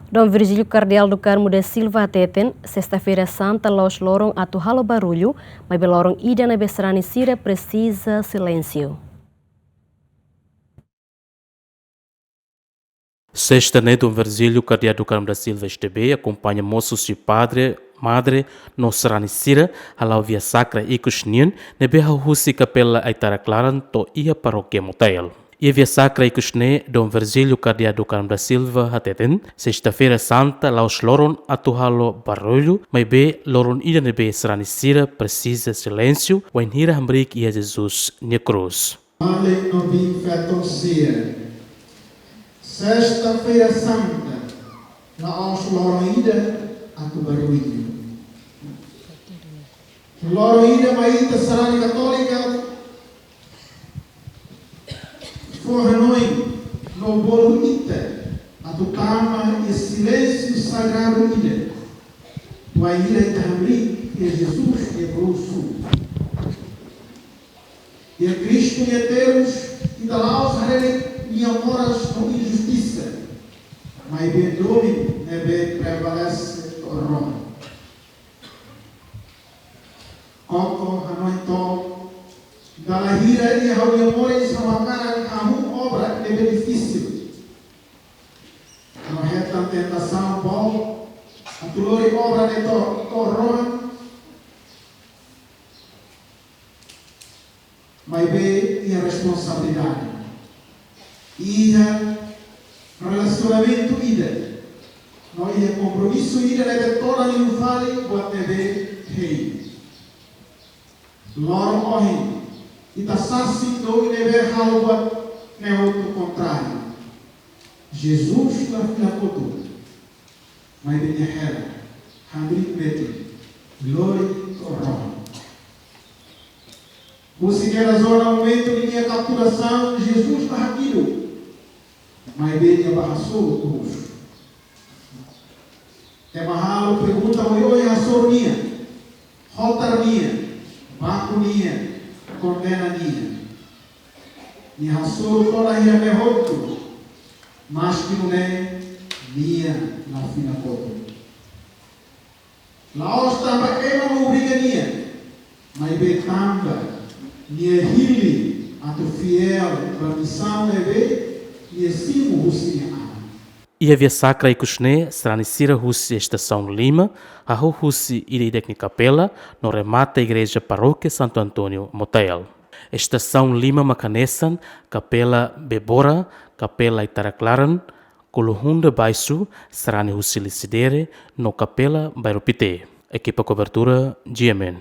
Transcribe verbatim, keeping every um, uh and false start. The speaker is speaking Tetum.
Dom Virgílio Kardeál do Carmo da Silva hateten, Sesta-feira Santa la'ós loron atu halo barullu, maibé loron ida ne'ebé sarani sira presiza silénsiu. Sesta ne'e Dom Virgílio Kardeál do Carmo da Silva S D B akompaña mós husi padre, madre no sarani sira hala'o via sakra ikus nian ne'ebé hahú husi Kapela Aitarak Laran to'o iha Parókia Motael. Iha via sakra ikus ne'e Dom Virgílio Kardeál do Carmo da Silva hateten, Sesta-feira Santa la'ós loron atu halo barullu, maibé loron ida ne'ebé sarani sira presiza silénsiu, wainhira hamriik iha Jesus nia krús. Male no bin feton sira. Sesta-feira Santa la'ós loron ida atu barullu. Loron ida mai ita sarani katólika fó hanoin no bolu ita atu tama iha silénsiu sagradu ida, wainhira ita hamriik iha Jesus nia krús. Iha Kristu nia terus, ita la'ós haree nia moras no injustisa, maibé domin ne'ebé prevalese to'o rohan. Koko hanoin to'ok, dala hira iha ha'u-nia moris ha'u hakarak hahú obra ne'ebé difisil no hetan tentasaun boot atu lori obra ne'e to'o, to'o rohan, maibé iha responsabilidade, iha relasionamentu ida no iha kompromisu ida ne'ebé todan liu fali buat ne'ebé hein. Loron ohin, ita sasin domin ne'ebé halo buat ne'e hotu kontráriu. Jesus la fila kotuk, maibé nia hela, hamriik metin, lori to'o rohan. Husi kedas ona momentu ninia kapturasaun, Jesus la hakiduk, maibé nia bá hasoru krús. Ema halo pergunta oioin hasoru nia, hotar nia, baku nia, kondena nia. Nia hasoru todan iha ne'e hotu, maski nune'e nia la fila kotuk. La'ós tanba ema mak obriga nia, maibé tanba nia hili atu fiél ba misaun ne'ebé nia simu husi nia aman. Iha via sakra ikus ne'e, sarani sira husi Estasaun Lima hahú husi ida-idak nia kapela no remata Igreja Parókia Santo António Motael. Estasaun Lima mak hanesan Kapela Bebora, Kapela Aitarak Laran, Kuluhunda Baixu, sarani husi Lisidere, no Kapela Bairru Pité. Ekipa kobertura, G M N.